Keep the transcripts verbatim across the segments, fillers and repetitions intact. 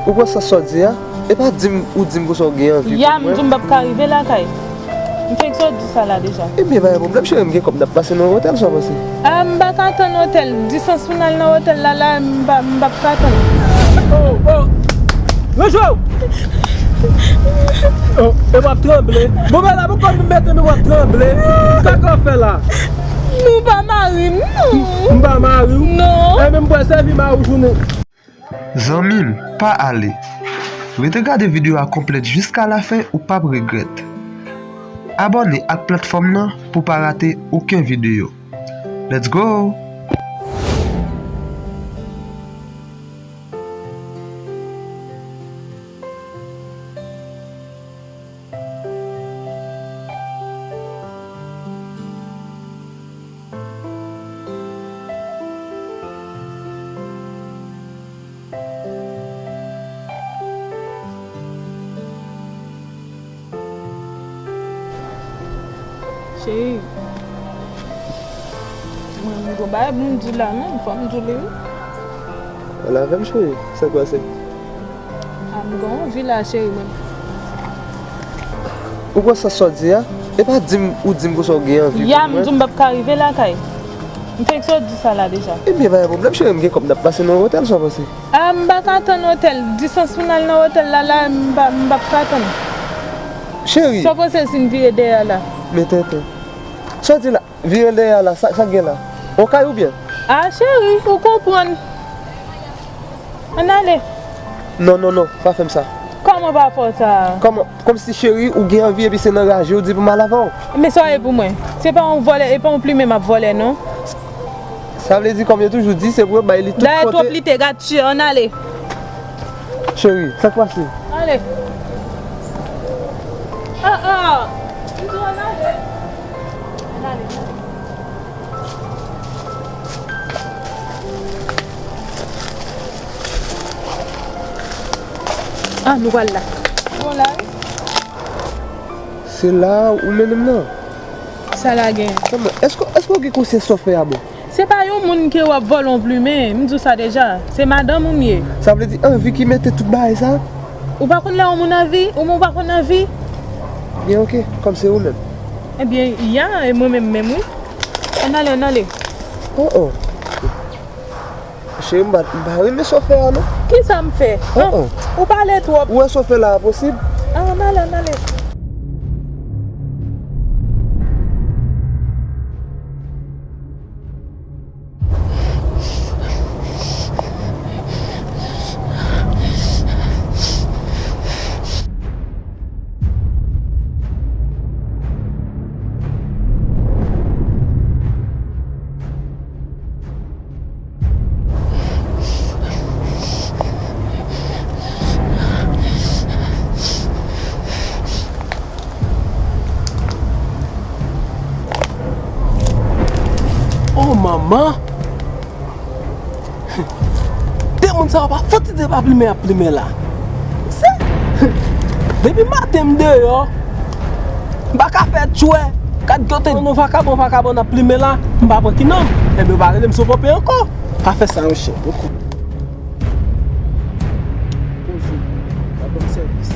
Ou pran sans sa w di a? E pa di m ou di m konsa w gen anvi pou mwen. Ya, m di w m p ap ka rive lakay. M fenk sot di sa la deja. Ebyen, pa gen pwoblèm, cheri, m gen kòb, n ap pase nan yon otèl, sa w panse? Ah, m pa ka tann otèl. Distans pou n al nan otèl la, la, m pa, m p ap ka tann. Oh, oh! Yo, Joe! Oh, e w ap tranble. Bon, men la, pou kòm m mete men w ap tranble. Sa w ap fè la? Nou pa mari m, non. M pa mari w? Non. E menm pou sèvi mari w jounen. Zanmi m, pa ale. Rete gade videyo a konplèt jiska lafen, ou p ap regrèt. Abòne ak platfòm nan pou w pa rate okenn videyo. Let's go! Cheri, mwen, m gon bagay pou m di w la menm, fò m di w li wi. Pale avè m, cheri, sa k pase? Ah, m gen anvi la, cheri, mwen. Ou pran sans sa w di a? E pa di m ou di m konsa w gen anvi pou mwen. Ya, m di w m p ap ka rive lakay. M fenk sot di sa la deja. Ebyen, pa gen pwoblèm, cheri, m gen kòb, n ap pase nan yon otèl, sa w panse? Ah, m pa ka tann otèl. Distans pou n al nan otèl la, la, m pa, m p ap ka tann. Cheri. Sa w panse si n vire dèyè la? Men tenten. Sa w di la? Vire l dèyè la, sa, sa k gen la? On kay oubyen? Ah, cheri, ou konprann. Ann ale. Non, non, non, pa fè m sa. Kòman pa fè w sa? Kòman? Kòmsi cheri, ou gen anvi epi se nan raje w di pou m al avè w? Men sa w ye pou mwen? Se pa yon vòlè, e pa yon plimen m ap vòlè, non. Sa vle di, kòm yo toujou di, se pou yo bay li tout kote. Dayè twòp li te gratye, ann ale. Cheri, sa k pase? Ale. Ah, ah. M di w ann ale. Ann ale, ann ale. Ah, nou pral la. Bon, la, wi. Se la ou mennen m nan? Sa la gen? Kòman? Èske, èske w gen konsyans sa w fè a bon? Se pa yon moun ke w ap vòlè yon plimen, m di w sa deja. Se madanm ou m ye. Sa vle di anvi ki mete tout bagay sa? Ou pa konn lè yon moun anvi? Ou menm ou pa konn anvi? Byen, oke, kòm se ou menm. Ebyen, ya, e mwen menm menm, wi. Ann ale, ann ale. Oh, oh. Cheri, m pa, m pa renmen sa w fè a, non. Kisa m fè? Oh, oh. Ou pale twòp. Ou wè sa w fè la a posib? Ah, ann ale, ann ale. Oh, manman! De moun sa yo pa fouti de pa plimen y ap plimen la. Se depi maten m deyò, m pa ka fè tchwè. Gad kote nou vakabon, vakabon ap plimen la, m pa pran ki nonm. Enben, yo pa rele m sou ponpe ankò. Pa fè sa, yon chen. Poze. W ap ban m sèvis.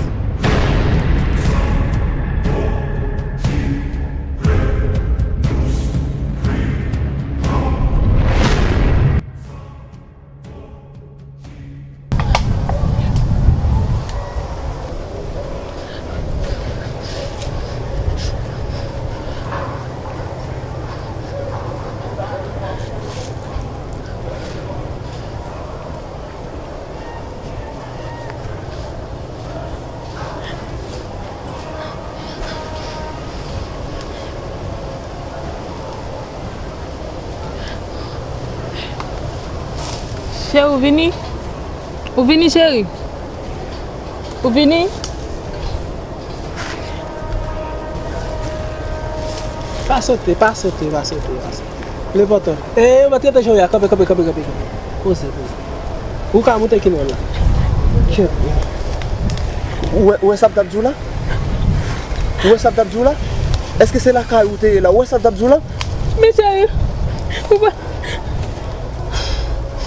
Cheri, ou vini? Ou vini, cheri? Ou vini? Pa sote, pa sote, pa sote, pa sote. Levantan. E, mwen trete jan w ye a. Kanpe, kanpe, kanpe, kanpe, kanpe. Poze, poze. Ou ka moute ki nòl la. Kèt. Ou wè, ou wè sa m t ap di w la? Ou wè sa m t ap di w la? Èske se lakay ou te ye la? Ou wè sa m t ap di w la? Men cheri, ou pa...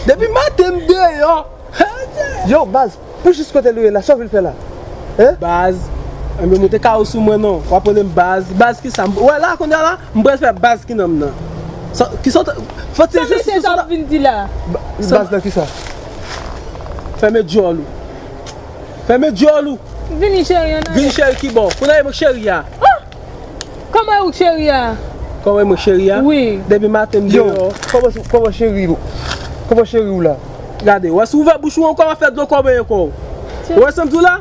Depi maten m deyò. He, Yo, baz, pou jis kote nou ye la, sa w vin fè la? Hein? Baz, enben, moute kay ou sou mwen non. W ap rele m baz. Baz ki sa? M, wè la, kounye a la, m pral fè baz ki nan m nan. Sa, ki sa w t-, fò ti Sa mesye sa ap vin di la? Baz nan ki sa? Fèmen dyòl ou. Fèmen dyòl ou. Vini cheri, an ale. Vini cheri ki bò. Kounye a e mwen k cheri a. Oh! Kòman e ou k cheri a? Kòman e mwen k cheri a? Wi. Depi maten m deyò. Yo, kòman, kòman cheri ou? Kòman cheri ou la? Gade, wè si w ouvè bouch ou ankò, m ap fè dlo kòben ankò. Ou wè sa m di w la?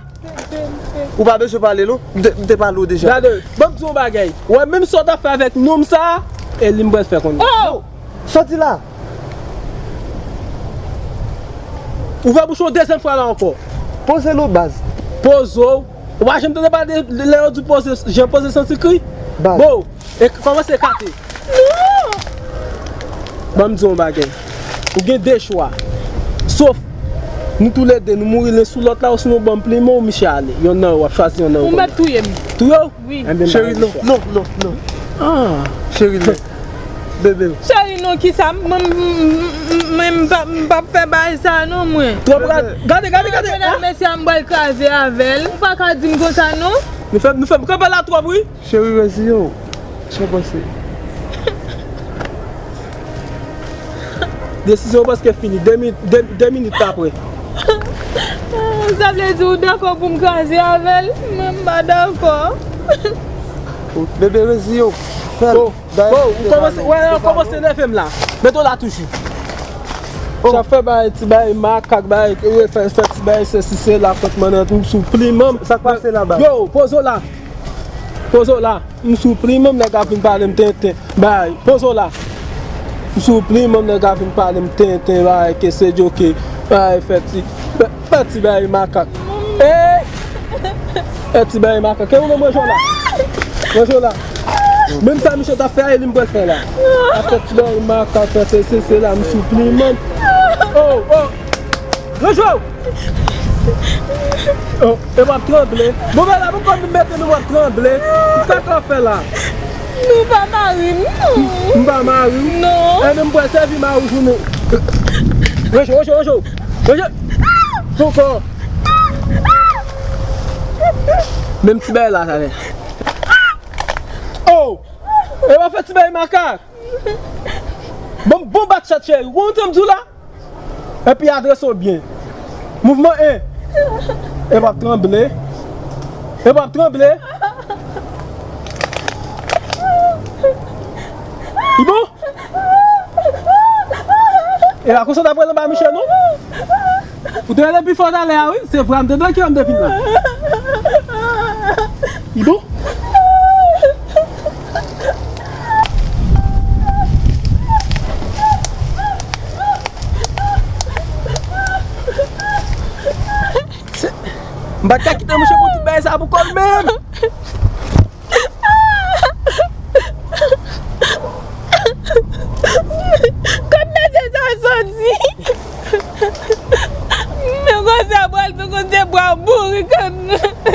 Ou pa bezwen pale non. M te, m te pale w deja. Gade, ban m di w yon bagay. Ou wè menm sa w t ap fè avèk nonm sa a, e li m pral fè kounye a. Oh! Sòti la! Ouvè bouch ou dezyèm fwa la ankò. Poze non baz. Poze w. Ou pa janm tande pale de lè yo di poze, jan poze santi kri? Baz. Bon, e kòmanse kate. Non! Ban m di w yon bagay. Ou gen de chwa. Sof nou toulède, nou mouri len sou lòt la, osinon ban m plimen w, misye ale. Yonn nan yo, w ap chwazi yonn nan yo. Ou mèt touye m. Touye w? Wi. Enben, cheri, non, non, non, non. Ah. Cheri, non. Bebe. Cheri, non, kisa? Mwen, mwen, mwen, m pa, m p ap fè bagay sa, non, mwen. Twòp rad. Gade, gade, gade. Mesye a m pral kraze avè l. Ou pa ka di m konsa, non. Nou fè, nou fè m kanpe la twòp, wi. Cheri, reziye w. Sa w panse? Desizyon w prèske fini. De mi-, de, de minit apre. Sa vle di ou dakò pou m kraze avè l? Mwen m pa dakò. Bebe, reziye w. Fè l. Bon, bon, ou kòmanse, wè, ou kòmanse nève m la. Mete w la toujou. Sa fè bay ti bay makak, bay, fè, fè ti bay sesi sela kont mwen nan m sou plimen m. Sa k pase la, bay? Yo, poze w la. Poze w la. M sou plimen m, nèg ap vin pale m tenten. Bay, poze w la. M sou plimen m, nèg ap vin pale m tenten, bay, ke se djoke. Bay, fè ti, fè, fè ti bay makak. Ey! Fè ti bay makak. E ou menm, ranje w la. Ranje w la. Menm sa misye t ap fè a, e li m pral fè la. Ap fè ti bay makak, fè se, se, se la, m sou plimen m. Oh, oh! Ranje w! Oh, e w ap tranble. Bon, men la, pou kòm m mete nou, w ap tranble. Kisa w ap fè la? Nou pa mari m, non. M pa mari w? Non. Enben, m pral sèvi mari w pou nou. Ranje, ranje, ranje. Ranje. Poko. Menm ti bagay la, sa fè. Oh! E w ap fè ti bagay makak. Bon, bon bat chat, cheri. Ou konn sa m di w la? Epi adrese w byen. Mouvman en. E p ap tranble. E p ap tranble. Li bon? E pa konsa w t ap rele anba miche, non? Ou te rele pi fò talè a, wi. Se vre, m te nan kè m te vin la. Li bon? Se, m pa t ka kite mouche pou tout bagay sa pou kò l menm. Kot mesye sa soti? Men konsa pral fè konn se bwa bourik.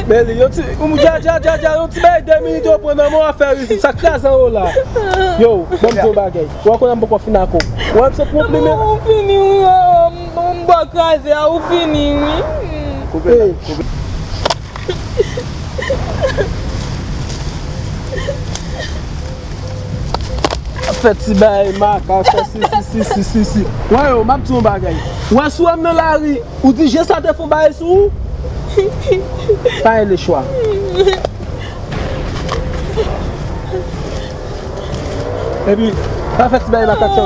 Men li, yon ti, yon dja, dja, dja, dja, yon ti bagay de minit yo pran nan men w ap fè rizib. Sa k kraze anwo la? Yo, ban m di yon bagay. Ou wè kounye a m poko fin ak ou. Ou wè m se pwòp li men. Ou fini wi, oh, m, m bò kraze a, ou fini wi. Koupe la, koupe. Fè ti bay makak, fè si, si, si, si, si, si. Wè yo, m ap di yon bagay. Wè si w wè m nan lari, ou di je sa te fon bagay sou ou? Pa gen lechwa. Epi, pa fè ti bay makak sa.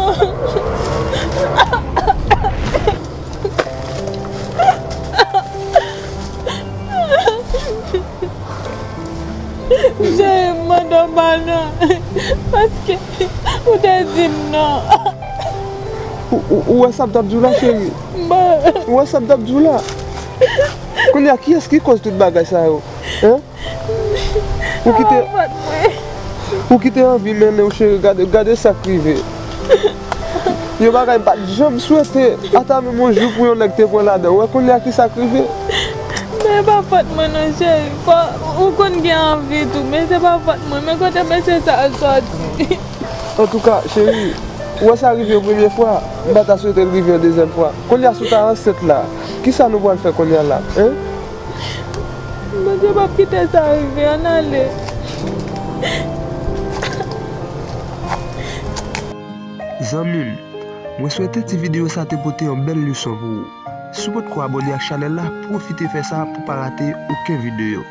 Cheri, m mande w padon. Paske ou te di m non. Ou, ou, ou wè sa m t ap di w la, cheri? Ou wè sa m t ap di w la? Kounye a, kiyès ki koz tout bagay sa yo? Hein? Ou kite, ou kite anvi mennen w, cheri, gade, gade sa k rive. Yon bagay m pa t janm swete, ata menm yon jou pou yon nèg te pran ladan. Ou wè kounye a kisa k rive? Men e pa fòt mwen non, cheri. Fò, ou konn gen anvi tou, men se pa fòt mwen. Men kote mesye sa a sòti? Antouka, cheri, ou wè sa rive yon premye fwa, m pa ta swete l rive yon dezyèm fwa. Kounye a si w ta ansent la, Kisa nou pral fè kounye a la, en? Bondye p ap kite sa rive, ann ale. Zanmi m, mwen swete ti videyo sa te pote yon bèl leson pou ou. Si w potko abòne ak chanèl la, pwofite fè sa pou pa rate okenn videyo.